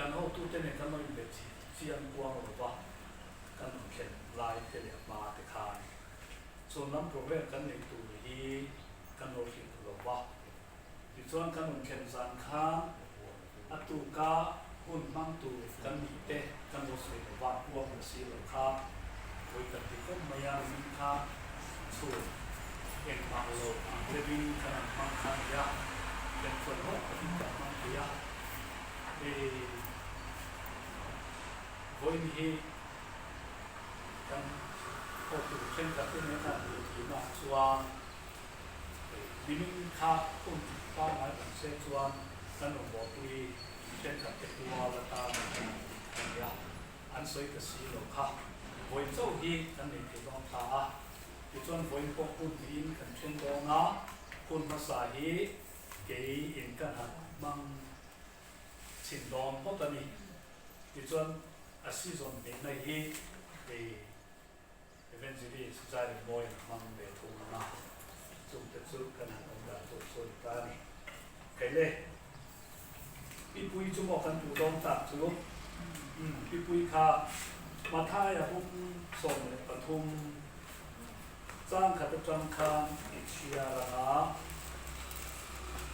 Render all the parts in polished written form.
Kan hotute nen kan lo inbe chiang kuang lo va, kan rawn thlen lai te leh hma te khan chhun lam program kan neih tur hi kan lo hrilh lo va. Tichuan kan rawn thlen zan khan a tuka hun hmang tur kan nih te kan lo sawi lo va, uang la si lo kha vawi khat ti khawp mai a, min kha chhun engmah lo ang deuhin kan han hmang kha a ni a, thlenchhuan hlawk takin kan hmang thei a. Hei vawiin hi kan hotu thenkhat te nen a tih tihna chuan nimin kha hun pangngai kan se chuan kan rawngbawlpui thenkhat te kual atan a ni a, an sawi ta si lo kha. Vawiin chauh hi kan nei thei dawn ta a, tichuan vawiin pawh hun hnihin kan then dawn a, hun hmasa hi Kei in ka hna hmang chhin dawn phawt a ni. Tichuan a season hnihna hi kei Evangelist Zairinmawiin a hmang ve thung ang a, chungte chu kan han awm dan tur chu a ni ta a ni. Kei le, Pipui chu maw kan duh dawn tak chu? Umm, Pipui kha Mathaia bung 13 Chang khat atang khan i chhiar ang a,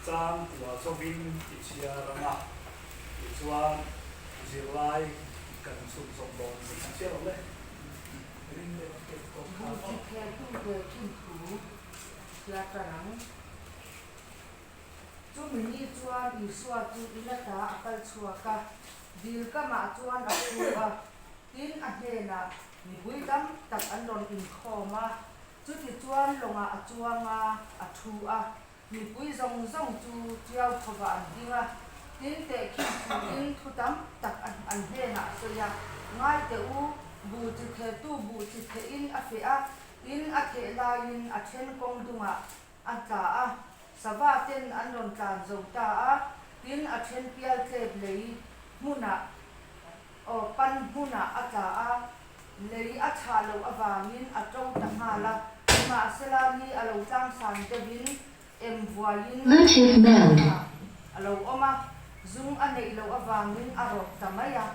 chang kua zawkin i chhiar ang a, tichuan zirlai kan chhunzawm dawn a ni. An chhiar lo le. Ring leh pek tawp kha maw? Buh chi kheltu ve thin thu chhiar ta rang. Chumi ni chuan Isua chu ila ta a kal chhuak a, dil kamah chuan a thu a, tin a hnenah Mipui tam tak an rawn inkhawm a, chutichuan lawngah a chuang a, a thu a. Mipui zawng zawng chu chiau khaw-ah an ding a, tin tehkhin thuin thu tam tak an hnenah a sawi a, Ngai teh u, buh chi thehtu buh chi thehin a feh a, tin a theh laiin a then kawng dungah a tla a, sava ten an rawn tlan zo ta a, tin a then pial tlep lei hmunah Aw, pan hmunah a tla a, lei a chhah loh avangin a to ta nghal a, nimahsela ni a lo tlangsan deuhin em vuaiin Bluetooth mode. a lo awm a, zung a neih loh avangin a rawk ta mai a,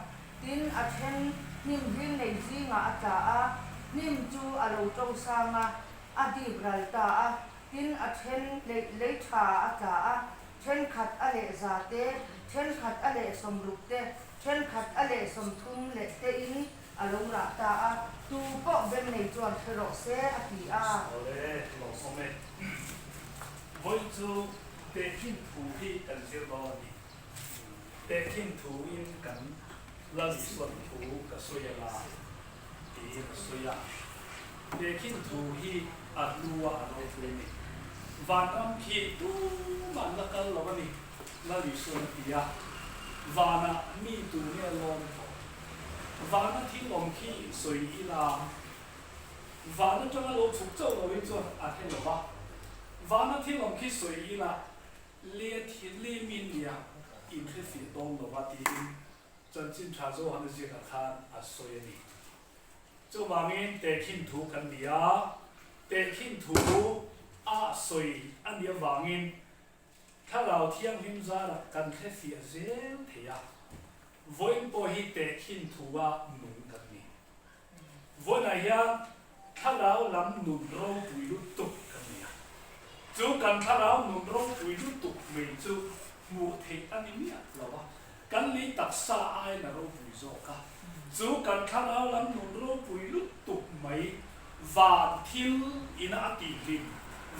tin a then hnim hling nei zingah a tla a, hnim chu a lo to sang a, a dip ral ta a, tin a then lei tha a tla a, thenkhat a leh za te, thenkhat a leh 60 te, thenkhat a leh 30 leh te in a lo rah ta a, tu pawh beng nei chuan hre rawh se a ti a. Awle, lawmawm e. Vawi chu tehkhin thu hi kan zir dawn a ni. Tehkhin thu in kan Lal Isuan thu ka sawi a la tiin a sawi a. Tehkhin thu hi a hlu a a ropui a ni. Vanram khi tumah la kal lo a ni, Lal Isuan a ti a. Vanah mi tu nge lawm tawh? Vana thil awm khi sawi ila, van atanga lo chhuk chauh lo hi chuan a hre lo va. Vana thil awm khi sawi ila, le thil li min nia inhrefiah dawn lo va tiin Chanchin Tha Johan a ziakah khan a sawi a ni. Chuvangin tehkhin thu kan ni a, tehkhin thu a sawi a nih avangin Thlarau Thianghlim zarah kan hrefiah zel thei a. Vawiin pawh hi tehkhin thu a nung kan ni. Vawiinah hian Thlarau lam nun ropui lutuk kan ni a. Chu kan Thlarau nun ropui lutuk mai chu hmuh theih a ni miah lo a. Kan lei taksa aiin a ropui zawk a, chu kan thlarau lam nun ropui lutuk mai van thil ina a tih hlim,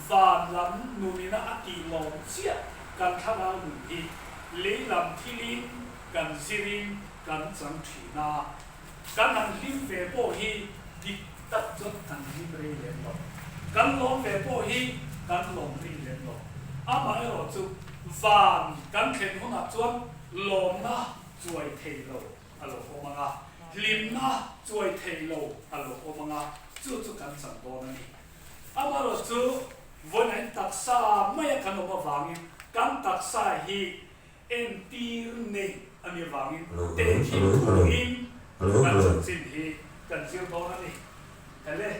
van lam nun ina a tih lawm chiah kan thlarau nun hi lei lam thilin kan zirin kan chang thin a, kan han hlim ve pawh hi dik tak chuan kan hlim rei lem lo, kan lawm ve pawh hi kan lawm rei lem lo. Amaherawhchu van kan thlen hunah chuan lawmna chuai thei lo a lo awm ang a, hlimna chuai thei lo a lo awm ang a, chu chu kan chan dawn a ni. Amaherawhchu vawiin taksa maia kan awm avangin kan taksa hi Entir nei a nih avangin tehkhin thuin kan chanchin hi kan zir dawn a ni. Ele,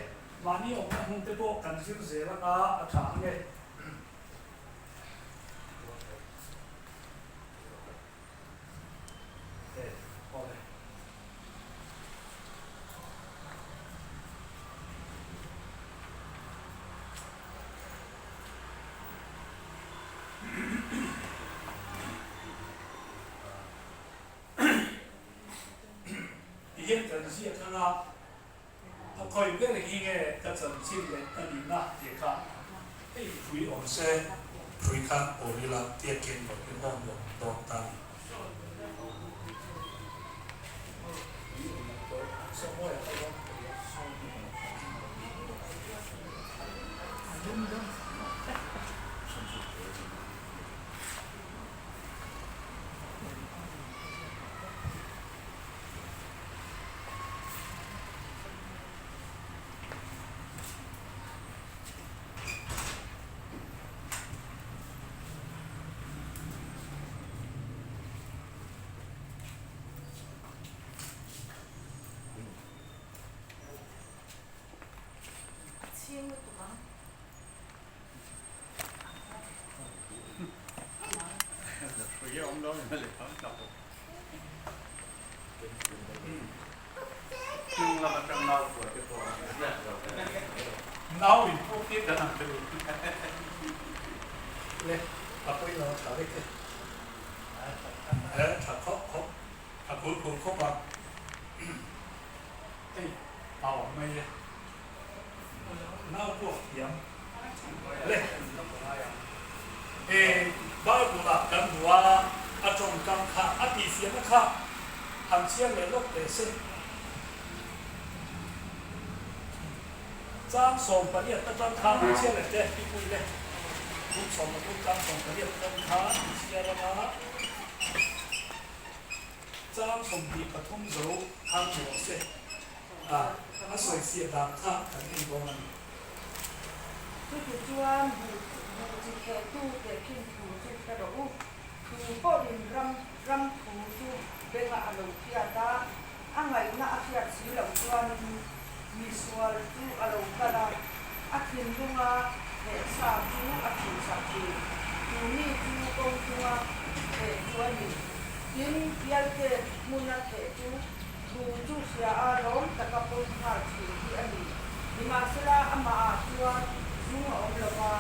mahni awmna hmun te pawh kan zir zel anga a tha ang e. ziak anga a khawi ber hi nge ka chanchin leh ka nihna tih kha hei phui awm se phui khan awl ila tia ken lo hi hawng nuam dawn ta ni. A chhing lutuk ang. Nau in puk tir kan ang thei le a pawi lo tha vek e he tha khawp khawp tha khur khur khawp a hei a awm mai e nau pawh thiam le he Bible ah kan hmu a a tawngkam kha a tihfiahna kha han chhiar leh lawk teh se. Chang 18 atang khan an chhiar leh teh i pui le kum 13 chang 18 atang khan an chhiar anga chang 23 zo han ni rawh se a a sawifiah dan kha kan en dawn a ni. Chutichuan buh buh chi thehtu tehkhin thu chu hre rawh u. Thu pawhin ram ram thu chu bengah a lo hriat a, a ngaihna a hriat si loh chuanin mi sual chu a lo kal a, a thinlunga thehsa chu a chhuhsak thin. Chu mi chu kawng chunga theh chu a ni. Tin, pialte hmuna theh chu thu chu hria a lawm taka pawm nghal thin hi a ni. Nimahsela, amahah chuan zung a awm lo va,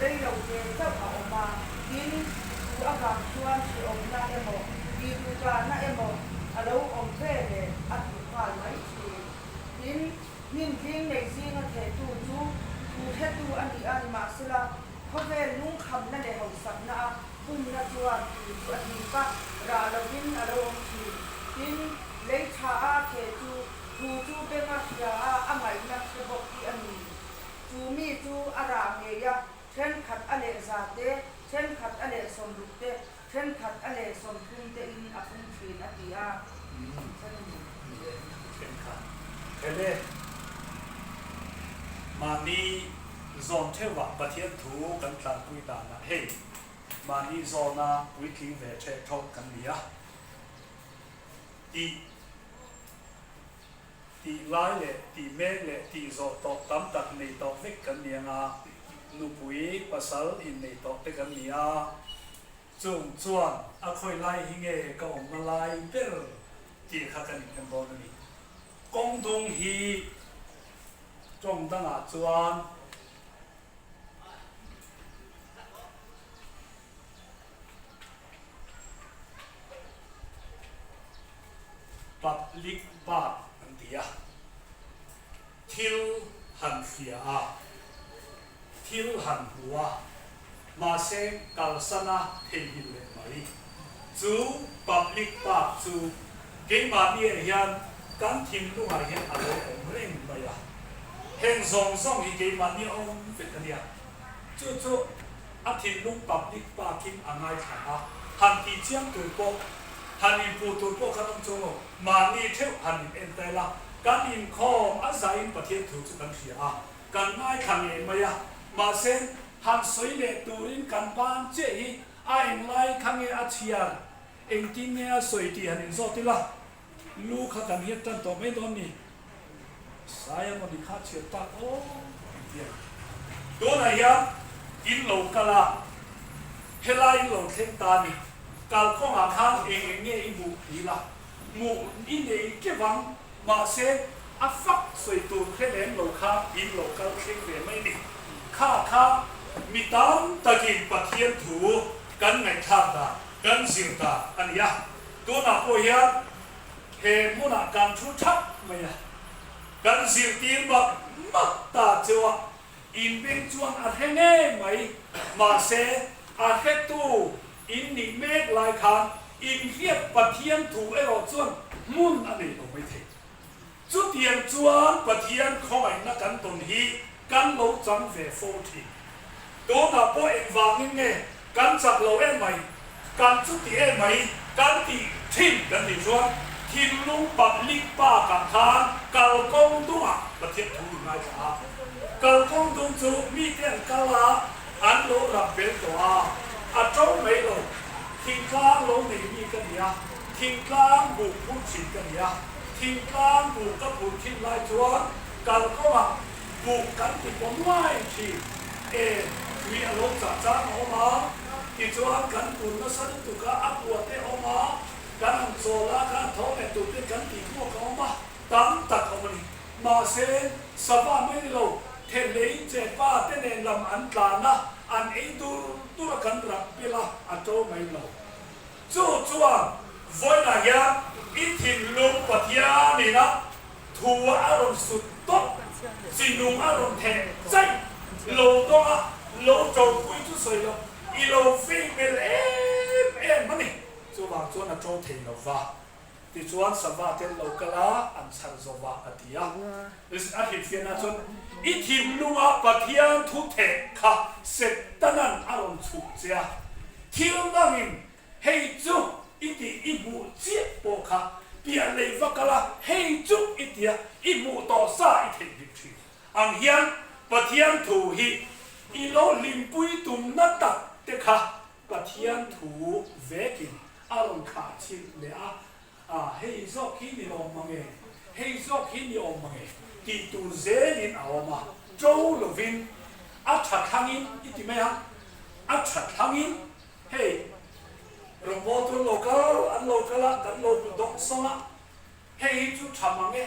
rei lo ve chauh a awm a. Tin, thu avang chuan hrehawmna emaw, tihduhdahna emaw a lo awm ve leh a tlu nghal mai thin. Tin, hnim hling nei zinga thehtu chu thu hretu a ni a, nimahsela, khawvel lungkhamna leh hausakna a pumna chuan thu chu a hip a, rah lovin a lo awm thin. Tin, lei tha a theh chu thu chu benga hria a, a ngaihna hre bawk hi a ni. Chu mi chu a rah ngei a, thenkhat a leh za te, thenkhat a leh 60 te, thenkhat a leh 30 te in a pung thin a ti a. Thenkhat Hele, mahni zawn theuhah Pathian thu kan tlanpui danah hei mahni zawna puitling ve theh thawk kan ni a tih Tih lai leh tih mek leh tih zawh tawh tam tak nei tawh vek kan ni anga, nupui, pasal innei tawh te kan ni a, chung chuan a khawi lai hi nge ka awmna lai ber tih kha kan inhem dawn a ni. Kawng dung hi tawng dangah chuan. Public park an ti a, thil han hria a, thil han hmu a, mahse kalsana theihnghilh leh mai. Chu public park chu keimahniah hian kan thinlungah hian a lo awm reng mai a, heng zawng zawng hi keimahnia awm vek a nia. Chu chu a thinlung public park-in a ngaithla a, han tih chiang tur pawh, han inpuh tur pawh khan awm chuang lo, mahni theuh han in en ta ila, kan inkhawm a zahin Pathian thu chu kan hria a, kan ngaithla ngei mai a, mahse han sawi leh turin kan ban chiah hi a englai kha nge a chhiar, engtin nge a sawi tih han inzawt ila, lu kha kan hiat tan tawh mai dawn ni. Saia mawni kha chhiat tak aw ti a. Tunah hian in lo kal a, helai in lo thleng ta ni. Kalkawngah khan eng eng nge i hmuh ti la, hmuh i nei keuh ang, mahse a fak sawi tur hre lem lo kha in lo kal thleng ve mai ni. Kha kha mi tam takin Pathian thu kan ngaihthlak dan, kan zir dan a ni a. Tunah pawh hian he hmunah kan thu thap mai a. Kan zirtir mak mak ta cheu a, inbeng chuan a hre ngei mai. Mahse, a hretu in nih mek lai khan inhriat Pathian thu erawh chuan hmun a nei lo maithei. Chutiang chuan Pathian khawngaihna kan tawn hi kan lo chang ve fo thin. Tunah pawh engvangin nge kan chak lo em mai, kan chuti em mai kan tih thin kan tih chuan thinlung public park ah khan kalkawng dungah Pathian thu in ngaithla a. Kalkawng dung chu mite an kal a, an lo rap bel tawh a, a to mai lo. Thingtlang lo nei mi ka ni a, thingtlang buh phur thin ka ni a. Thingtlang buh ka phur thin lai chuan kalkawngah buh kan ti pawh nuai thin e, tui a lo chah chang a awm a, tichuan kan tur nasa lutuk a, a kua te a awm a, kan han chawl a, kan han tho leh tur te kan tih hmuak a awm a, tam tak a awm a ni. Mahse, sava mai ni lo, thelei chepa te nen lam an tlan a, an ei dur dur a kan rak bil a, a to mai lo. Chu chuan vawiinah hian i thinlung Pathianin a thu a rawn sut tawp, chinung a rawn theh chaih lo dawnga lo ṭopui chu sawi lo, i lo vei hmel em em a ni. Chuvang chuan a ṭo thei lo va. Tichuan sava ten lo kal a, an chhar zo va a ti a. A hrilhfiahna chuan i thinlunga Pathian thu theh kha Setanan a rawn chhuk che a, thil dangin hei chu i tih i hmuh chiah pawh kha piah lei va kal a, hei chu i tia i hmuh tawh sa i theihnghilh thin ang hian Pathian thu hi i lo hlimpui tumna tak te kha Pathian thu vekin a rawn khah chhilh leh a, A, hei zawk hi ni awm mange, hei zawk hi ni awm mange tih tur zelin a awm a, ṭo lovin a ṭha thlangin i ti mai a, a ṭha thlangin hei rawngbawltu an lo kal, an lo kal a, kan lo hmu dawng sawng a, hei hi chu ṭha mange,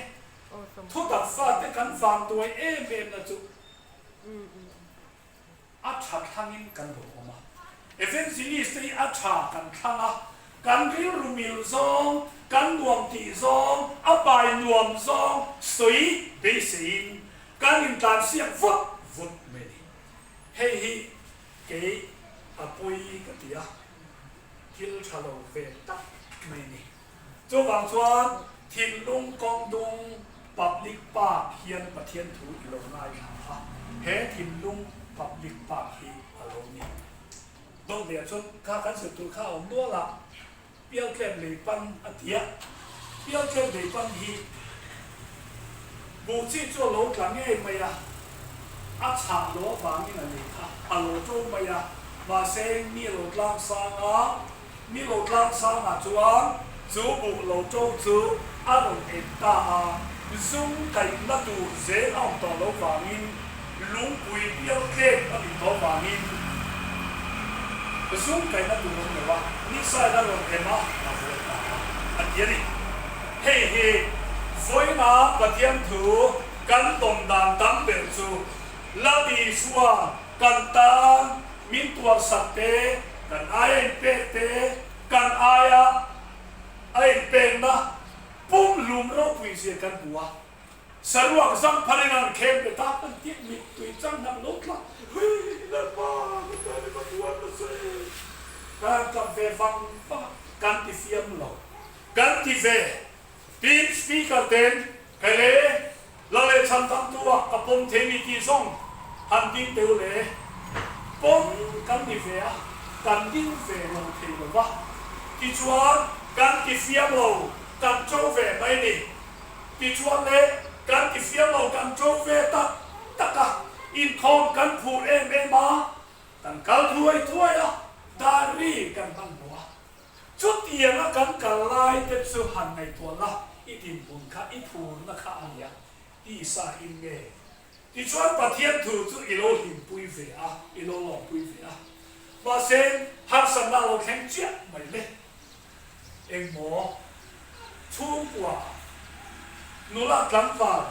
thutak fate kan vantuai em em na chu. A tha thlangin kan rawn awm a. Evangelist te hi a tha kan thlang a, kan rilru mil zawng, kan nuam tih zawng, a pai nuam zawng sawi beiseiin kan intlansiak vut vut mai a ni. Hei hi kei a pawi ka ti a, thil tha lo ve tak mai a ni. Chuvang chuan thinlung kawng dung public park hian Pathian thu i lo ngaithla a, he thinlung public park hi a lo ni. Dawt leh chuan kha kan zir tur kha a awm nual a, Pialtlem lei pan a ti a, Pialtlem lei pan hi buh chi chu a lo tla ngei mai a, a chhah lo avangin a lei kha a lo to mai a, mahse mi a lo tlang sang a, Ni lo tlang sangah chuan chu buh lo ṭo chu a rawn en ta a, zum kaihna tur zel a awm tawh lo vangin lungpui pial tlem a nih tawh vangin zum kaihna tur a awm lo a, ni sain a rawn em a, a vuai ta a, a ti a ni. Hei hi vawiina Pathian thu kan tawn dan tam ber chu Lal Isua kan tan Min tuarsak te, kan aia inpek te, kan aia a inpekna pumhlum ropui zia kan hmu a. Saruak zangpharin an khem pe ta kan tih mittui chang hnam lo tla hui Lalpa ka tan i va tuar nasa e. Kan han kap ve vang vang a, kan ti fiam lo. Kan ti ve. Tin Speaker ten Hele la leh chhan tam tu ah ka pawm thei ni tih zawng han ding teu le. Pawm kan ni ve a, kan ding ve lo thei lo va. Tichuan kan ti fiam lo, kan to ve mai ni. Tichuan le kan ti fiam lo, kan to ve tak tak a, inkhawm kan phur em em a, kan kal thuai thuai a, dar ri kan hmanhmawh a. Chutianga kan kal lai te chu han ngaihtuah la, i dinhmun kha, i phurna kha a nia, tisa in nge? Tichuan Pathian thu chu i lo hlimpui ve a, i lo lawmpui ve a. Mahse, harsatna a lo thleng chiah mai le. Engmaw? Chhungkua, nula tlangval,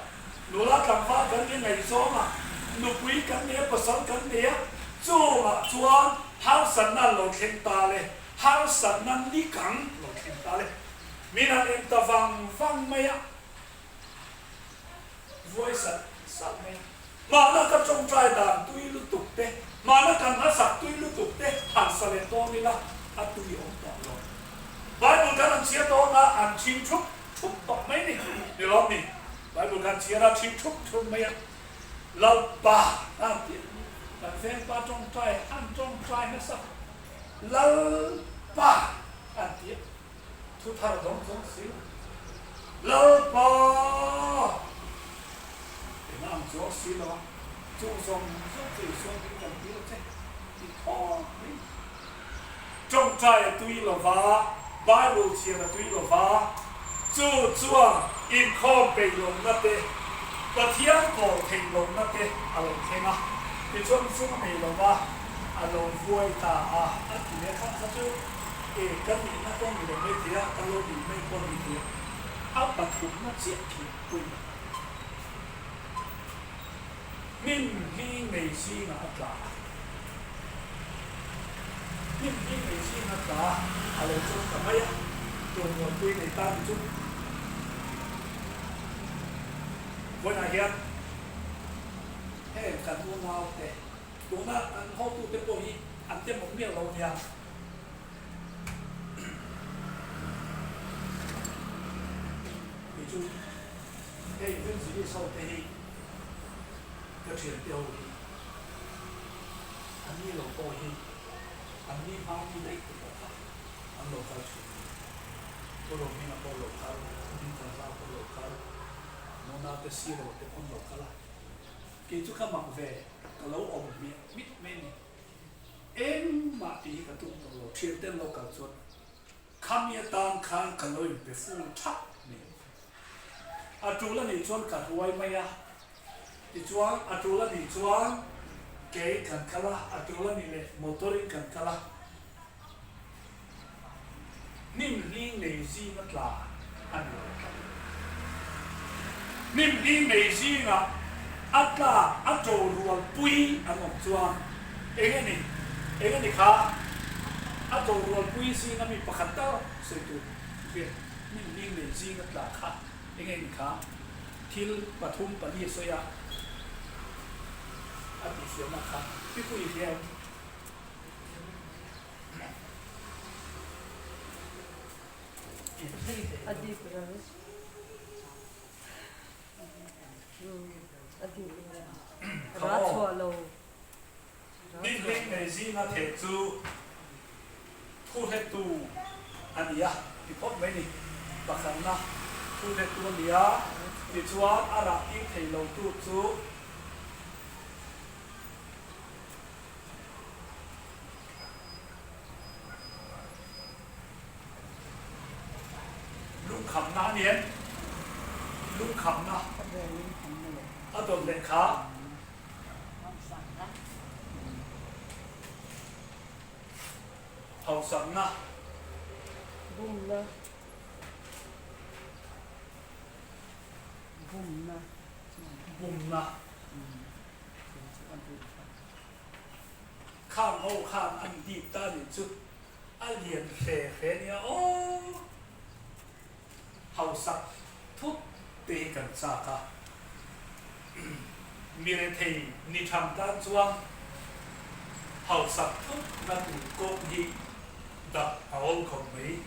nula tlangval kan ni ngaihzawng a, nupui kan nei a, pasal kan nei a, chungah chuan harsatna an lo thleng ta le, harsatna ni kang lo thleng ta le. Min han en ta vang vang mai a. Vuai sat sat mai a. Mahna ka tawngtai dan tui lutuk te, mahna kan hmasak tui lutuk te han sa leh dawn ila a tui awm tawh lo. Bible kan han chhiar dawn a, an chhing thup thup tawh mai ni, ni lawm ni? Bible kan chhiar a, chhing thup thup mai a, Lalpa a ti a, kan vengpa tawngtai an tawngtai nasa, Lalpa an ti a. Thu thar zawng zawng si lo. Lalpa! Eng ang chuang si lo a, chung zawng zawng chu Isua hming kan tir che ti thawk mai. Tawngtai a tui lo va, Bible chhiar a tui lo va, chu chuan inkhawm peih lohna te, Pathian kawl theih lohna te a lo thleng a, tichuan sum a nei lo va, a lo vuai ta a, a ti leh kha kha chu. E, ka nihna pawh ni lo mai thei a, ka lo nih mai pawh ni thei a, a pathumna chiah khi pawimawh. Hnim hling nei zingah a tla a, hnim hling nei zingah a tla a, a lo chawm ta mai a, tawngmuanpui nei ta ni chu. Vawiinah hian heng kan unaute, tuna an hotute pawh hi an demawm miah lo nia. Kei chu hei Evangelist ho te hi ka thiante ho hi an ni lo pawh hi an ni hma mi daih te pawh kha an lo kal thin a ni. Pu Rohminga pawh lo kal, Pu Hmingthanzau pawh lo kal, Nona te Siro te pawh an lo kal a. Kei chu ka mak ve, ka lo awm hmiah mit mai a ni. Engmah tih hi ka tum tawh lo, thianten lo kal chuan khami atan khan ka lo inpe full thap mai. A tul a nih chuan ka hruai mai a, tichuan a tul a nih chuan kei kan kal a, a tul a nih leh motor in kan kal a. Hnim hling nei zinga tla a ni lo tlat. Hnim hling nei zingah a tla a to rual pui an awm chuan eng a ni? Eng a ni kha? A to rual pui zinga mi pakhat tal sawi tur hriat hnim hling nei zinga tla kha eng a ni kha? Thil pathum pali a sawi a, a tihfiahna kha pipui hian. A dip ral. A dip ral. Ra chhuah lo. Hming nei zinga theh chu thu hretu a ni a, ti phawt mai ni. Pakhatna thu hretu a ni a, tichuan a rah tir thei lotu chu. Lungkhamna a ni em? Lungkhamna a dawt leh kha. Hausakna. Bumna. Bumna. Bumna. Khang ho khan an dip ta nih chu a lian hle hle nia aw. Hausak thut te hi kan chak a, mi rethei ni tham tan chuan hausak thut na tur kawng hi dak a awl khawp mai.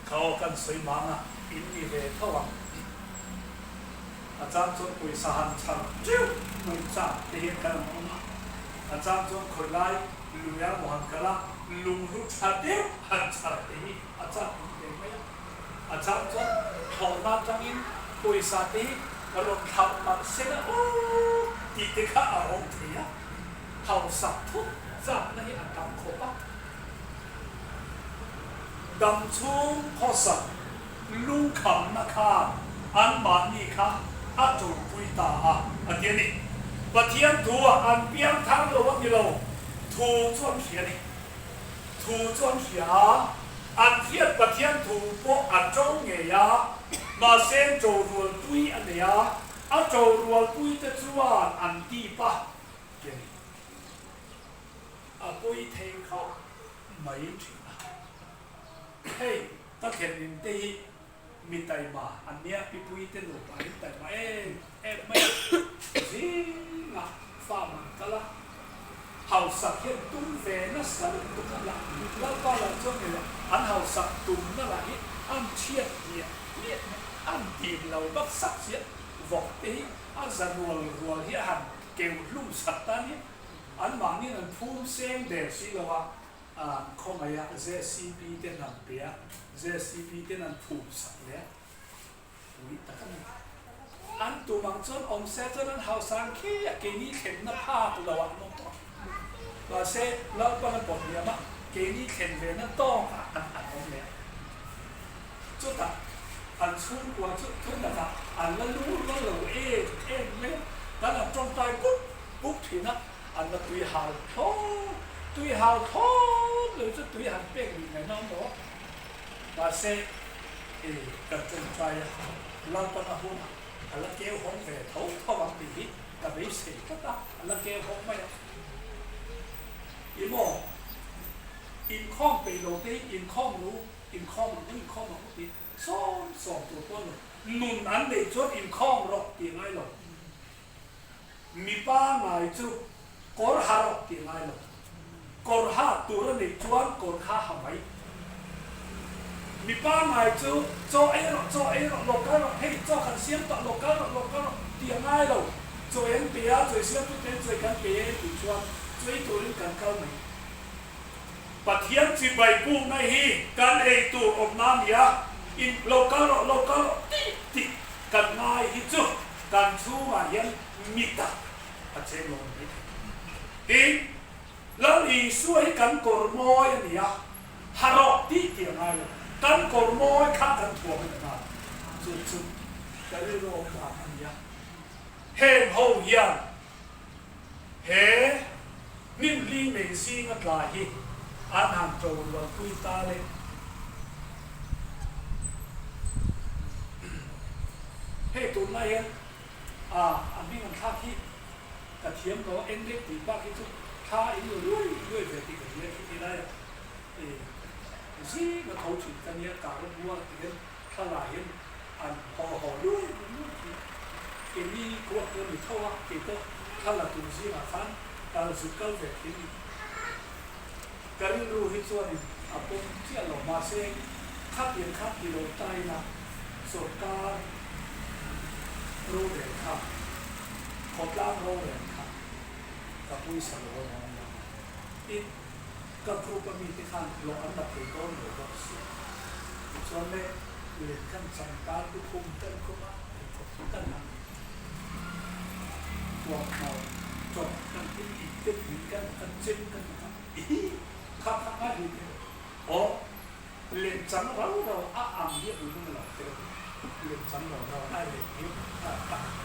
Ka aw kan sawi mang a, in ni ve tho ang. A chang chuan pawisa han chhar teuh mai chak te hian kan han awm a, a chang chuan khawi lai luia maw han kal a, lunghlu tha deuh han chhar te hi a chak awm ve mai a. A chang chuan thlawhna atangin pawisa te hi rawn thlauh palh se la aw tih te kha a awm thei a, hausak thut chakna hi a tam khawp a. Damchhung khawsak lungkhamna khan anmahni kha a tulpui ta a, a ti a ni. Pathian thu-ah an piang thar lo a ni lo, thu chu an hria a ni. Thu chu an hria a, an hriat Pathian thu pawh a to ngei a, mahse to rualpui a nei a, a to rualpuite chuan an tip a, ti a ni. A pawi thei khawp mai thin a. Hei ka thlen in te hi. Mi taima an nia, pipuite nupa in taima em em mai a, zinga farm an kal a, hausak hian tum ve nasa lutuk a lah, Lalpa lah chuan nge lah an hausak tumna lah hi an chhiat hmiah hmiah mai, an dim lo bak sak chiah, vawk te hi a za rual rual hi a han keu hlum sak tan hi anmahniin an phum seng der si lo a, A khawngaih a, JCB ten an pe a, JCB ten an phum sak leh a, pui tak a ni. An tum ang chuan awm se chuan an hausa ang khi a, keini thlenna phak lo ah an awm tawh. Mahse, Lalpan a pawt liam a, keini thlen ve na tawk ah an an awm leh a. Chutah, an chhungkua chu thundakah an la lu la lo em em mai a, kan han tawngtai pup pup thin a. An la tui hal thlawt, tui hal thlawt lo chu tui han pek rih mai nang maw? Mahse, i kan tawngtai a, Lalpan a hun a, a la keu hawng ve tho tho ang tih hi ka beisei tlat a, a la keu hawng mai a. I maw? Inkhawm peih lo te hi inkhawm ru, inkhawm ang u, inkhawm ang u tih sawm sawm tur pawh a ni lo. Nun an neih chuan inkhawm rawh tih ngai lo. Mipa ngai chu kawr ha rawh tih ngai lo. Kawr ha tur a neih chuan kawr kha ha mai. Mipa ngai chu chaw ei rawh, chaw ei rawh, lo kal rawh, hei chaw kan siam tawh, lo kal rawh, lo kal rawh tih a ngai lo. Chaw an pe a, chawi siamtu ten chawi kan pe e tih chuan chaw ei turin kan kal mai. Pathian chibai bukna hi kan ei tur awmna a ni a, in lo kal rawh, lo kal rawh tih tih kan ngai hi chu kan chhungah hian mi tak a cheng lo a ni maithei. Tin, Lal Isua hi kan kawr mawi a ni a, ha rawh tih tih a ngai lo, kan kawr mawi kha kan thuam a ni nghal. Chu chu ka rilru awm dan a ni a, heng ho hian He hnim hling nei zinga tla hi an han to rualpui ta le. Hei tunlai hian a a hming an thlak hi ka thiam lo a, Enric tih bak hi chu thla in lo luai luai ve tih ka hria khi ti lai a, e zinga tho thin ka nia kar a bua ti hian thla lah hian an haw haw luai luai thin. Keini kuak chu a ni tho a, kei pawh thla la tur zingah khan kal zuk kal ve thin ni. Ka rilru hi chuanin a pawm chiah lo, mahse khatiang kha ti lo ta ila sawrkar rorel kha, khawtlang rorel kha ka pawisa lo a ni a. Tin, ka group a mite khan hlawh an la thei dawn lo bawk si. Tichuan le, len kan chang tan lukhum kan khum a, eikhawp kan han tuam hmau chawp kan tin ip te pui kan kan chem kan ti kha i kha kha ngai hlui te aw len chang rau rau a ang hi a hlui lo te ka ti len chang rau rau a len hi a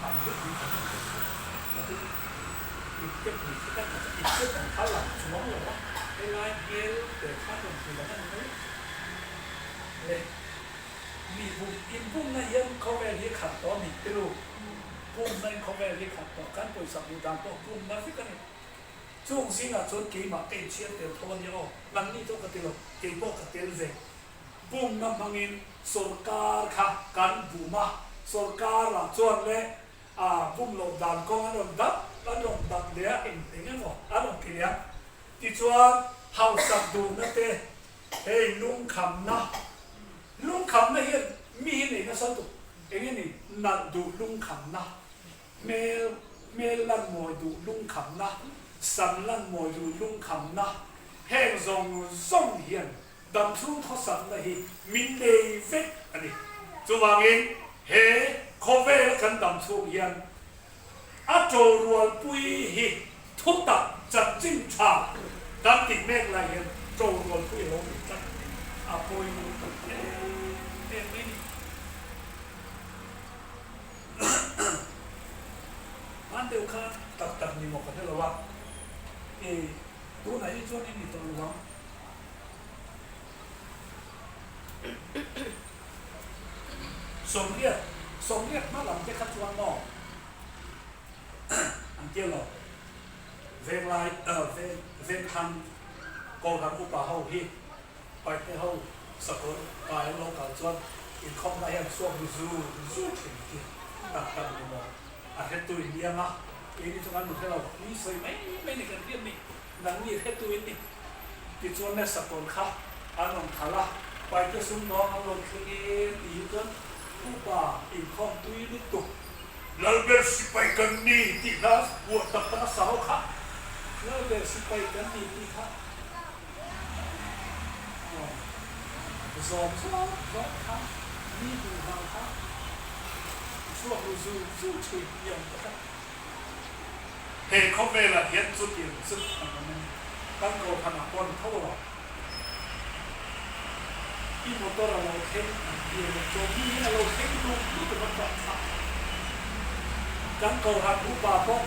ang hi a hlui kan ti ka ti ip te pui te kan ip te kan kha lang chuang lo a helai hmel te kha rawn ti lang a ni mai le. Mi bum in bumna hian khawvel hi khat tawh a ni tiru. Bumna in khawvel hi khat tawh, kan pawisa hmuh dan pawh bumna vek a ni. Chung zingah chuan keimah ka inchhiar tel tho a nia aw, nangni chu ka ti lo, kei pawh ka tel ve. Bumna hmangin sawrkar kha kan bum a, sawrkarah chuan le a bum loh dan kawng an rawn dap, an rawn dap leh a, eng eng emaw an rawn ti leh a. Tichuan hausak duhna te, hei lungkhamna, Lungkhamna hian mi hi nei nasa tuk. Eng nge ni? Nalh duh lungkhamna, hmel hmel lan mawi duh lungkhamna, sam lan mawi duh lungkhamna, heng zawng zawng hian damchhung khawsakna hi min nei vek a ni. Chuvangin he khawvela kan damchhung hian a ṭorualpui hi thutak chanchin ṭha kan tih mek lai hian ṭorualpui a lo ni tlat a pawimawh tak em em mai ni. Hman deuh kha tak tak ni maw ka hre lo a, i tunah hi chuan i ni tawh lo ang. Sawmriat, sawmriat hma lam te kha chuan maw an tia lo. Venglai, veng, vengthlang Kohhran upa ho hi Paihte ho sakawr kai an lo kal chuan. Inkhawmna hian chhuak ru zu zu thin ti tak tak ni maw? A hretu in liang a, keini chu kan hre lo, mi sawi mai mai ni kan hriat ni, nangni hretu in ni. Tichuan nasa kawr kha an rawn khalh a, Paite sumdawng an rawn thleng e ti hi chuan upa inkhawm tui lutuk, Lalber sipai kan ni tih hla uah tak tak a sa ho kha, Lalber sipai kan ni tih kha zawm zawk zawk kha mi duh hlau kha chhuak ru zu zu thin i awm ta tlat. He khawvelah hian chutiang chu an awm a ni. Kan kohhranah pawh an tho lo. I motor a lo thleng an ti a nia, chawhmi hian a lo thleng duh lutuk a tah kha. Kan kohhran upa pawh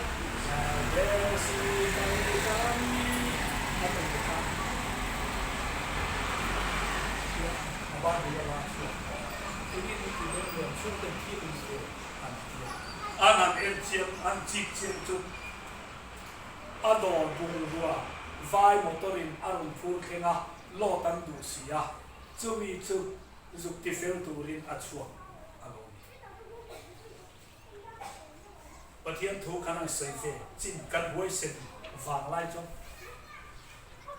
An han en chiang, an chik chiang chu a dawr bungrua vai motor in a rawn phur thleng a, load an duh si a, chumi chu zuk ti fel turin a chhuak a lo ni. Pathian thu kan han sawi ve chin kan huaisen vang lai chuan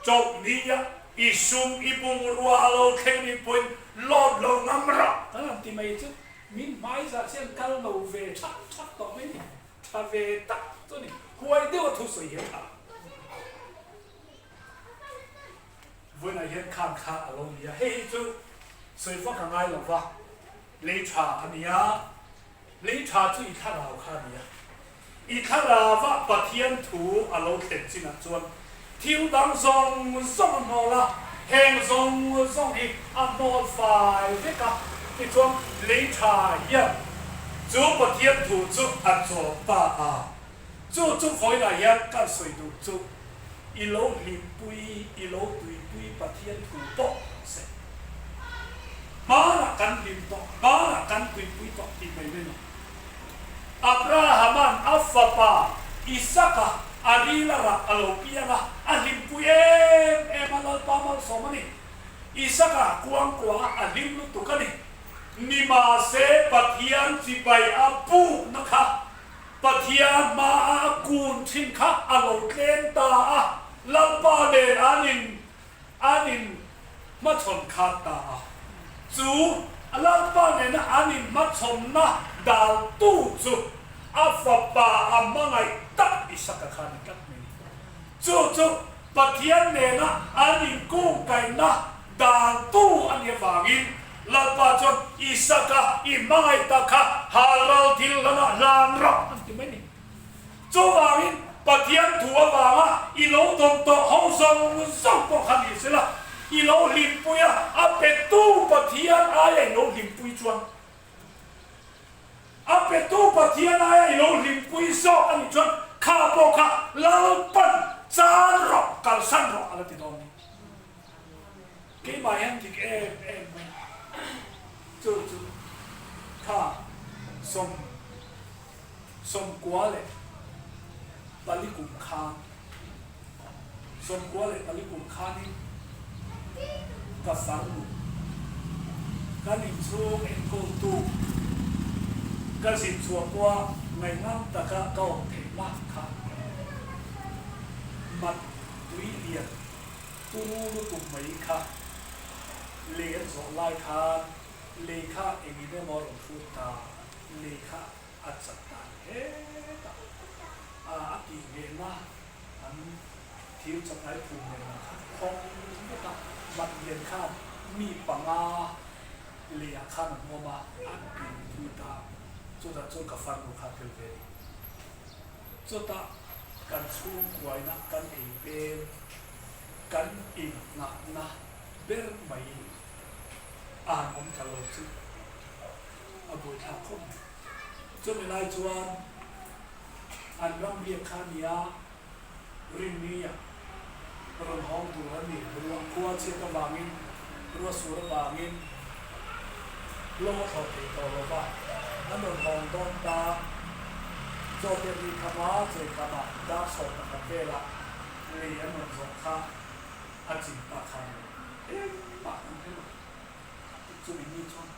chawlhni a i sum i bungrua a lo thleng nih pawhin load lo ngam rah kan han ti mai chu min hmai zah chian kal lo ve thak thak tawh mai ni tha ve tak chu ni huai deuh a thu sawi hian tha vawiinah hian khan kha a lo ni a hei hi chu sawi vak a ngai lo va lei tha a ni a. Lei tha chu i thlarau kha a ni a. I thlarauah Pathian thu a lo thlen chinah chuan thil dang zawng zawng a hnawl a, heng zawng zawng hi a hnawl fai vek a. Tichuan lei tha hian chu Pathian thu chu a chawm ta a. Chu chu vawilah hian kan sawi duh chu i lo hlimpui, i lo tuipui Pathian thu pawh se. Hmanah kan hlim tawh, hmanah kan tuipui tawh tih mai mai lo. Abrahama'n a fapa Isaka a ril a rah a lo piang a, a hlimpui em em a, Lalpa malsawm a ni. Isaka kuangkuah a hlim lutuk a ni. Nimahse Pathian chibai a bukna kha Pathian hmaah a kun thin kha a lo tlem ta a, Lalpa nen an in an in hmachhawn khat ta a. Chu Lalpa nena an in hmachhawnna daltu chu a fapa a hmangaih tak Isaka kha a ni tlat mai ni. Chu chu Pathian nena an inkungkaihna daltu a nih avangin Lalpa chuan Isaka i hmangaih tak kha halral thil hlanah hlan rawh an ti mai ni. Chuvangin Pathian thu avanga i lo dawn tawh ho zawng zawng pawh kha ni sela, i lo hlimpui a, a petu Pathian aia i lo hlimpui chuan A petu Pathian aia i lo hlimpui zawk a nih chuan kha pawh kha Lalpan chan rawh, kalsan rawh a la ti dawn ni. Keimah hian dik em em mai. Chu chu kha sawm sawmkua leh pali kum khan 94 khanin ka farnu, kan inchhung enkawltu, ka zin chhuah pawha ngaihngam taka ka awm theih mak kha mat tui lian turu lutuk mai kha lei an zawh lai khan lei kha engin emaw a rawn hrut ta, lei kha a chat ta a ni hetah a tih nghehna an thil chakai phum nen ang kha khawng vek a, Matlian khan mi panga leiah khan an awm a, an pin pui ta, chutah chuan ka farnu kha a tel ve a ni. Chutah kan chhungkuaina kan ei peng, kan innghahna ber mai a han awm ta lo chu a buaithlak khawp mai. Chumi lai chuan an ram biak kha a ni a, Rinnia rawn hawng tur a ni. Ruah khua chhiat avangin, ruah sur avangin lawng a thlawh thei tawh lo va, an rawn hawng dawn ta. Chaw te ri kham a, chei kham a, dar sawm pakhat velah lei an rawn zawh kha a chin ta khan lo. Engmah an hre lo. Chumi ni chuan.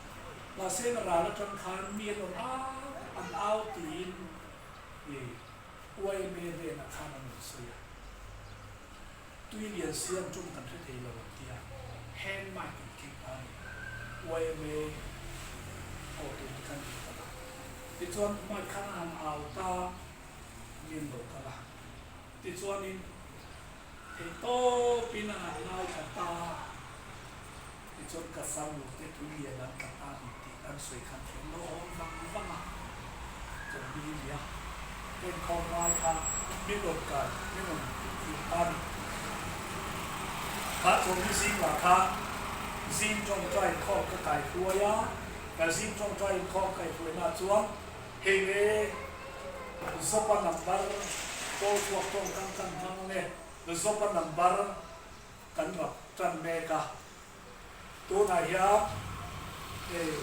Mahse ral atang khan mi an rawn au an au tiin yma hnenah khan an rawn sawi a. Tui lian siam tum kan hre thei lo an ti a, hand mic an keng ta a ni. Yma hotu te khan an kal a. Tichuan mic khan a han au ta mi an lo kal a. Tichuanin thei tawpin a han ngaithla ta a. Tichuan ka farnu te tui lian an tla ta ni tih an sawi khan thiam lo awm vang vang a, chawlhni a ni a, enkhawm ngai kha min rawn kai, min rawn hrilh ta ni. Kha chawlhni zing lah kha zing tawngtai inkhawm ka kai hruai a, ka zing tawngtai inkhawm kai hruaina chuan hei le Zopa number call chhuak tawngkam kan hmang nge Zopa number Kan rak tan mek a, tunah hian hei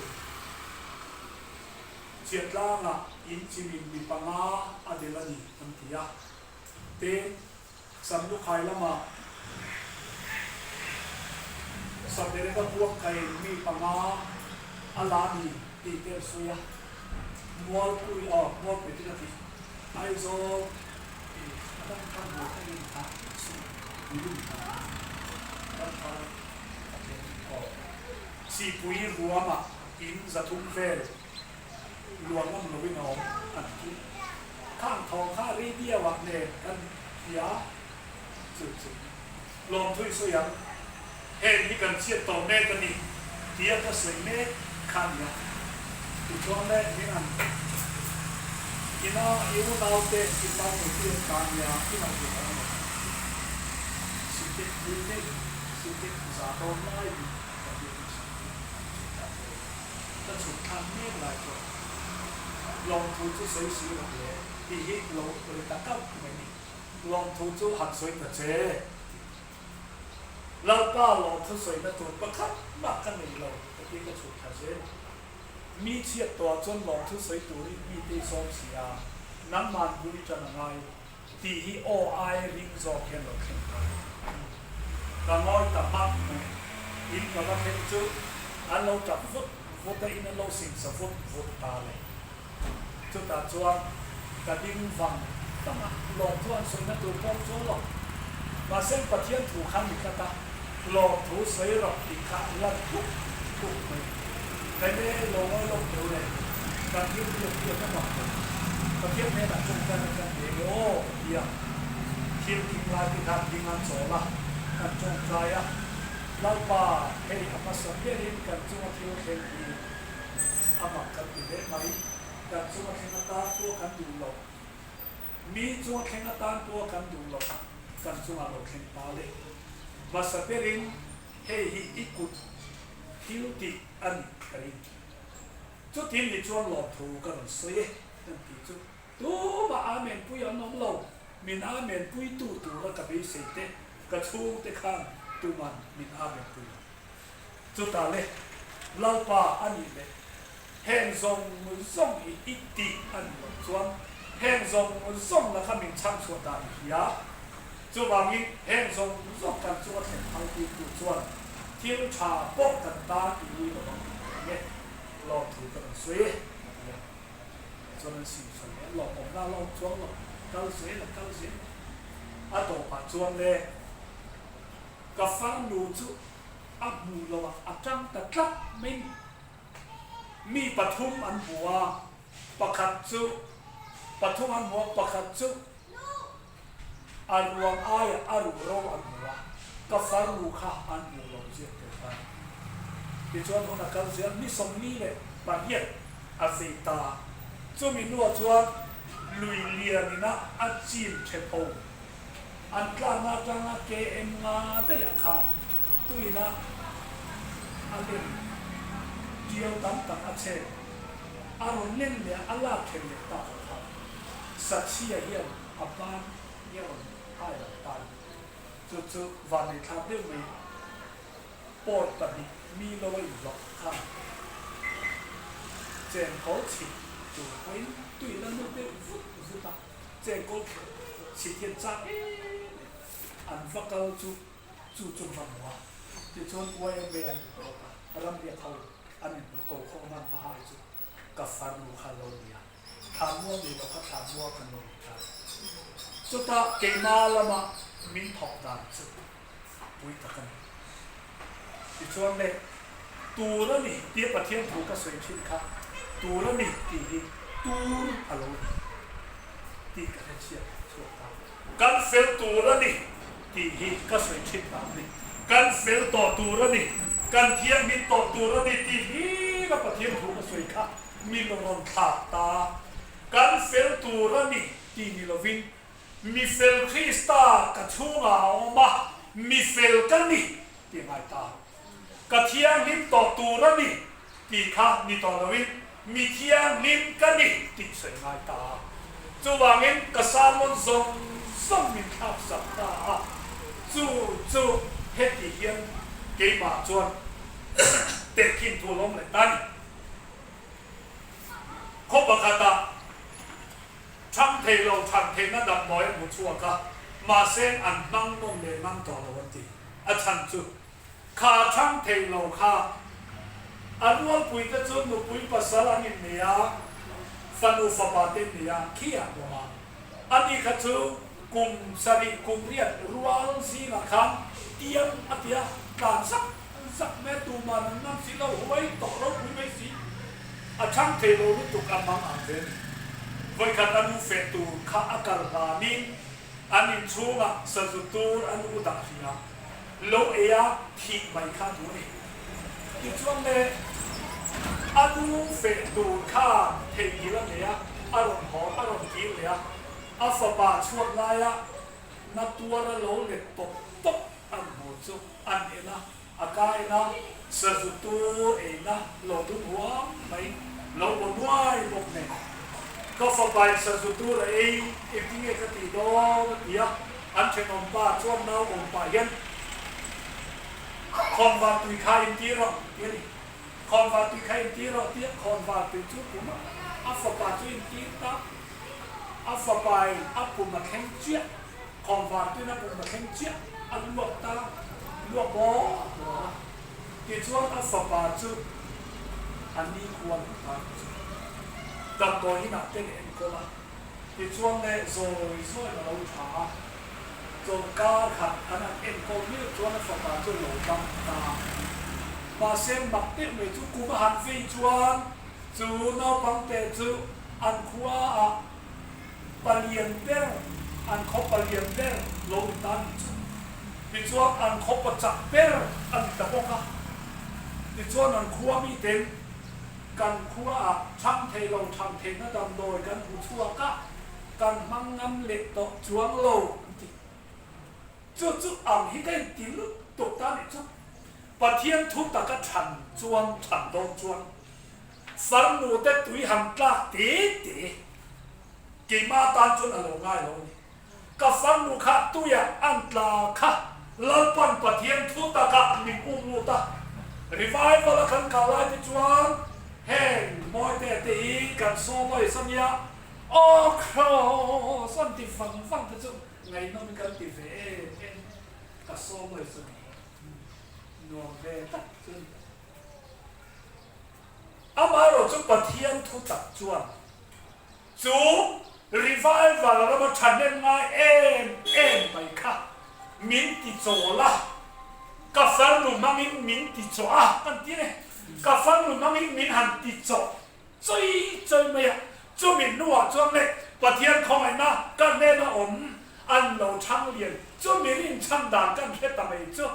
Chiatlangah in chimin mi panga a del a ni an ti a, tin Samlukhai lamah Sabereka kuak kaiin mi panga a la a ni tih te an sawi a, Mualpui aw Mualpui te ka ti Aizawl tih a dang kha hmuh ka in kha Sihpui ruamah in 300 vel luang ngam loin a awm an ti. Khang thawng kha radio ah nen kan hria chu chu lawmthu i sawi ang. Heng hi kan chhiat tawh mek a ni tia ka sawi mek kha a nia. Tichuan le min an ina i unaute i farnu te an ta nia i ngaihtuah awm lo. Sitek hlui daih, sitek za dawn lai in ka biak in chhan chu an chhuk thlak ve. Ka chhuk thlak mek lai chuan lawmthu chu sawi si rawh le tih hi lo ri ta kauh mai ni. Lawmthu chu han sawi ta che tih. Lalpa lawmthu sawina tur pakhat mah ka nei lo ka ti ka chhuk thla zel. Mi chhiat tawhah chuan lawmthu sawi turin mite i sawm si a, nangman bul i tan a ngai tih hi aw ai ring zawk hian lo thleng ta. Ka ngawi ta hmak mai. In ka va thleng chu an lo tap vut vut a, in an lo singsa vut vut ta le. Chutah chuan ka ding vang vang a, lawmthu an sawina tur pawh chuang lo. Mahse Pathian thu kha ni tlat a, lawmthu sawi rawh tih kha lan tuk tuk mai. Kaine lo ngawi lawk teu le, kan thil biak biak a mak lo. Pathian hnenah tawngtai na kan nei nge aw ka ti a, thil thing lai te khan ding an chawl a, kan tawngtai a, Lalpa hei a hmasa berin kan chunga thil thleng hi A mak kan ti hle mai. Kan chunga thleng atan pawh kan duh loh. Mi chunga thleng atan pawh kan duh loh kan chungah lo thleng ta le. Hmasa berin hei hi i kut thil tih a nih ka ring. Chutin ni chuan lawmthu ka rawn sawi e kan tih chu tumah Amen pui an awm lo. Min Amen puitu tura ka beisei te ka chhungte khan tuman min Amen pui lo. Chutah le, Lalpa a nih leh heng zawng zawng hi i tih a nih loh chuan heng zawng zawng la kha min chhang chhuah dan i hria. Chuvangin heng zawng zawng kan chunga thlen phal tirtu chuan thil tha pawh kan tan i ui lo ang tih ka ring e, lawmthu ka rawn sawi e, a ti a. Chuan an sim sawi leh lawmawmna a la awm chuang lo, kal zel a kal zel a. A tawpah chuan le, ka farnu chu A hmuh loh ah a tang ta tlat mai ni. Mi pathum an hmu a, pakhat chu pathum an hmu a, pakhat chu a ruang aiah a ruh ro an hmu a, ka farnu kha an hmuh loh ziak tur ta ni. Tichuan hun a kal zel ni 48 a vei ta. Chumi hnuah chuan lui lian ina a chim the pho. An tlakna atanga KM nga daih ah khan tuina a lem tiau tam tak a chhek. A rawn len leh a, a lak then leh tak ah khan Sachia hian a ban hi a rawn hai lang ta a ni. Chu chu vanneih thlak deuh mai pawi pahnih mi lo a inhlawh khan chengkawl chhit tur pawhin tuina lut deuh vut vut a. Chengkawl chhit hian chak em em an va kal chu chu chu va hmu a, tichuan YMA an report a, ram riak ho. An inhmu ko khawm an va hai chu ka farnu kha lo nia. Thlanmual ni lo kha thlanmual kan lo ni ta. Chutah keimah lama min thawk dan chu pui tak a ni. Tichuan le, tur a ni tia Pathian thu ka sawi thin kha tur a ni tih hi tur a lo ni tih ka hre chhiat chhuak ta. Kan fel tur a ni tih hi ka sawi thin ta a ni. Kan fel tawh tur a ni, kan thianghlim tawh tur a ni tih hlir a Pathian thu ka sawi kha min rawn thlak ta. Kan fel tur a ni tih ni lovin Mi fel Krista ka chhungah a awm a, mi fel ka ni tih ngai ta. Ka thianghlim tawh tur a ni tih kha ni tawh loin mi thianghlim ka ni tih sawi ngai ta. Chuvangin ka sermon zawng zawng min thlak sak ta a, chu chu heti hian keimah chuan tehkhin thu lawm leh ta ni. Khaw pakhatah. Chhang thei lo, chhan theihna damdawi a hmu chhuak a, mahse an hmang nawn leh ngam tawh lo an ti. A chhan chu, kha chhang thei lo kha a rualpuite chu nupui pasal an innei a, fanu fapa te innei a, khi an awm a. Ani kha chu kum sarih kum riat rual zingah khan tiang a ti a, tlan zak zak mai a, tuman an ngam si lo, huai tawh ropui mai si. A chhang thei lo lutuk a mang ang ve ni. Vawikhat a nu feh tur kha a kal hlanin an inchhungah sazu tur a nu dah hrih a, lo ei a thih mai kha duh a ni. Tichuan le, a nu feh tur kha theihnghilh a nei a, a rawn haw, a rawn kir leh a, a fapa chhuak laia na tuar a lo let tawp tawp an hmu chu an en a, A kaina sazu tur eina lo dum huam mai, lo baw nuai bawk nen. Ka fapain sazu tur a ei, engtinge ka tih dawn a ti a, an thenawm pa chuan nau awm pah hian khawnvar tui kha in ti rawh ti a ni. Khawnvar tui kha in ti rawh tia khawnvar tui chu pum a, a fapa chu in tir ta. A fapain a pum a thleng chiah. Khawnvar tuin a pum a thleng chiah a luak ta luak bawk bawk a, tichuan a fapa chu a ni khuan ta chu damdawi inah te leh enkawl a, tichuan le zawi zawi a lo tha a, chawlhkar khat an han enkawl miau chuan a fapa chu lo dam ta a, mahse mak deuh mai chu kum a han vei chuan chu naupangte chu an khua ah Palian ber, an khaw palian ber lo ni ta ni chu. Tichuan an khaw pachak ber a ni ta bawk a. Tichuan an khua miten kan khuaah chhang thei lo chhang theihna damdawi kan hmu chhuak a, kan hmang ngam leh tawh chuang lo an ti. Chu chu ang hi ka inti lutuk ta ni chu. Pathian thu taka chhan chuan chhan dawn chuan Farnu te tui han tlak te te keimah atan chuan a lo ngai lo a ni. Ka farnu kha tuiah an tla kha Lalpan Pathian thu takah min um lut a. Revival a kan kal lai te chuan heng Mawite te hi kan sawm a nia aw kraws an ti vang vang te chu ngaihnawm kan ti ve em em ka sawm a nuam ve tak chu a ni. Amaherawh chu Pathian thu tak chuan chu revival rama thahnem ngai em em mai kha min ti chawl a, ka farnu hmangin min ti chawh a kan ti e, ka farnu hmangin min han ti chawh chawi chawi mai a, chumi hnuah chuan le Pathian khawngaihna ka hnena awm an lo chhang lian, chumi rinchhan dan kan hre ta mai chu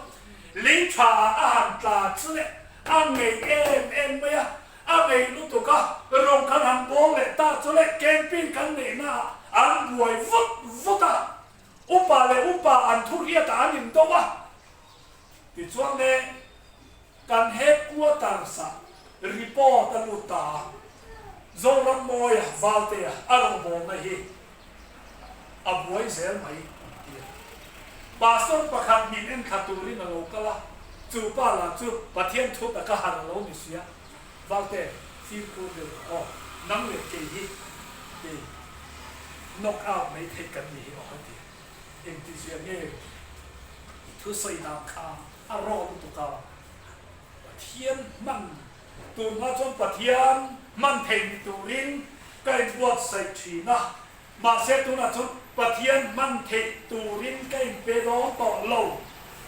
lei tha ah a han tla chu le A ngei em em mai a, a ngei lutuk a, rawng kan han bawl leh ta chu le camping kan neihna ah an buai vut vut a, upa leh upa an thu riat ah an indo a, tichuan le kan headquarters ah report a lut ta a, Zorammawia Valtea a rawngbawlna hi a buai zel mai an ti a. Pastor pakhat min enthla turin a lo kal a, chu pa lah chu Pathian thu taka har a lo ni sia. Valte, fimkhur deuh rawh aw, nang leh kei hi kei knock out mai theih kan ni hi aw a ti a. Engtizia nge i thusawi dan kha a raw lutuk a, Pathian hman. Tun hma chuan Pathian hman theih ni turin ka inbuatsaih thin a, mahse tunah chuan Pathian hman theih turin ka inpe dawn tawh lo.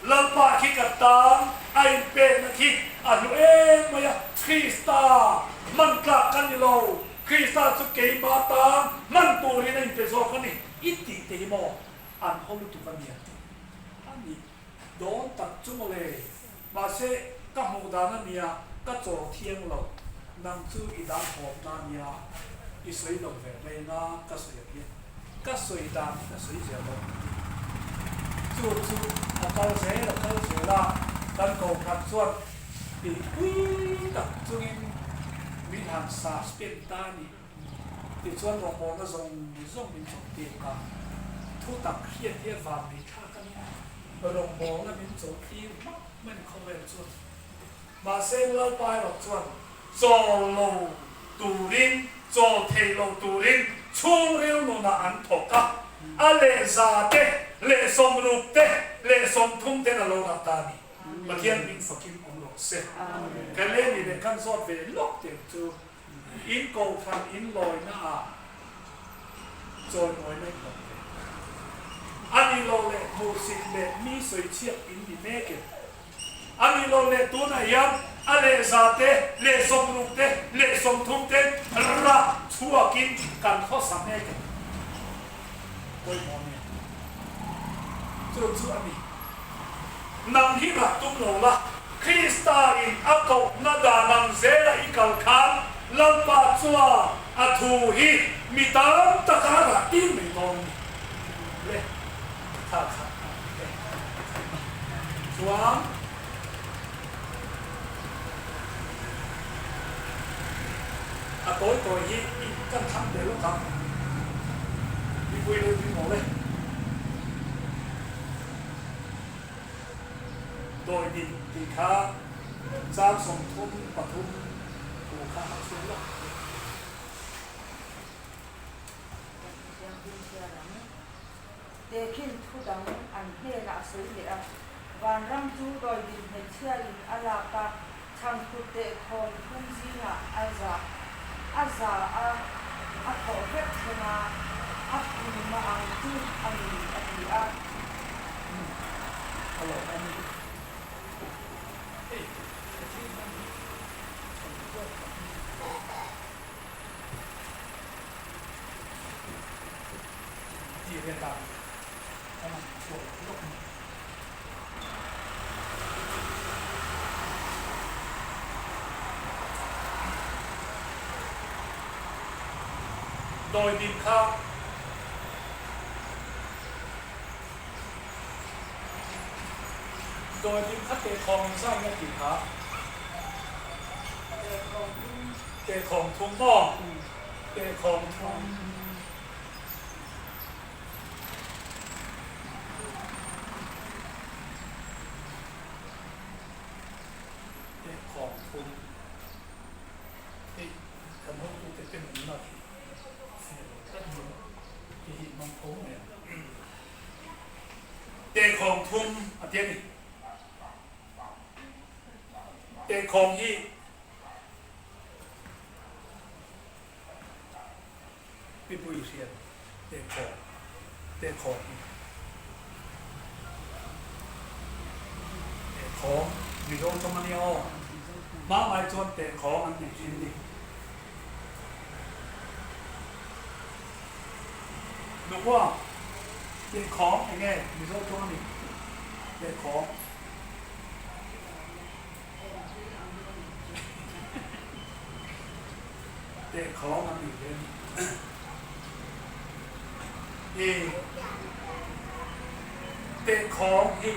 Lalpa khi ka tan a inpekna khi a hlu em mai a, Krista hman tlak ka ni lo, Krista chu keima tan hman turin a inpe zawk a ni i tih te hi maw an haw lutuk a nia a ni dawn tak chu mawle. Mahse, ka hmuh dan a nia, ka chaw thiang lo, nang chu i dan hawpna a nia, i sawi lo ve mai anga ka sawi ang hian ka sawi dan hi ka sawi zel dawn a ti. Chu chu a kal zel a kal zel a, kan kohhran chuan tihpui tak chungin min han suspend ta a ni. Tichuan rawngbawlna zawng zawng min chawlhtir ta. Thu tak hriat hi a van mai thlak a nia. Rawngbawlna min chawlhtir hmak hman khawvel chuan. Mahse Lalpa erawh chuan chawl lo turin, chawl thei lo turin chhungril nunah an thawk a, a leh za te, leh 60 te, leh 30 ten a lo dah ta a ni. Pathian hming fakin awm rawh se. Ka leni leh kan zawt ve lawk teh chu. In kohhran in lawina ah chawimawina in awm ve. A ni lo leh hmuhsit leh mi sawichhiat in ni mek em? A ni lo leh tunah hian a leh za te, leh 60 te, leh 30 te rah chhuakin kan khawsa mek em? Pawimawh nia. Chu chu a ni. Nang hi rak tum lo la, Krista in a kohna dan ang zela i kal khan Lalpa chuan a thu hi mi tam taka rah tir mai dawn a ni. Le, kha kha a ni e. Chuan. A tawi tawi hi i kan thlang ve lawk ang. Mipui lo ding mawl e. Dawi dik tih kha chang 33 thu kha a chhuak lawk ang. Tehkhin thu dang an hnenah a sawi leh a, Vanram chu dawidin hmeichhiain a lak a, chhangphut teh khawm thum zingah a za a za a, a thawh vek thleng a, a phuma ang chu a ni, a ti a. A lo awm ni. Hei, ka thil hman hi chhan tawk tak ni. Tih ve ta a lang chhuak lawk mai. Dawi dim kha Dawi dim kha tehkhawng in zai na tih kha Tehkhawng thum maw Tehkhawng thum. Tehkhawng thum hei kan hotute te nunna khi fiah lo tlat mai a, hei hi hmang tho mai a. Tehkhawng thum a ti a ni. Tehkhawng hi Mipui hriat tehkhawm tehkhawm hi tehkhawm Mizo tawng a nia aw. Hmangai chuan tehkhawng an nei thin a ni. Nukua tehkhawng eng nge Mizo tawng a ni tehkhawng. Tehkhawng an nih ve a ni. I tehkhawng hi.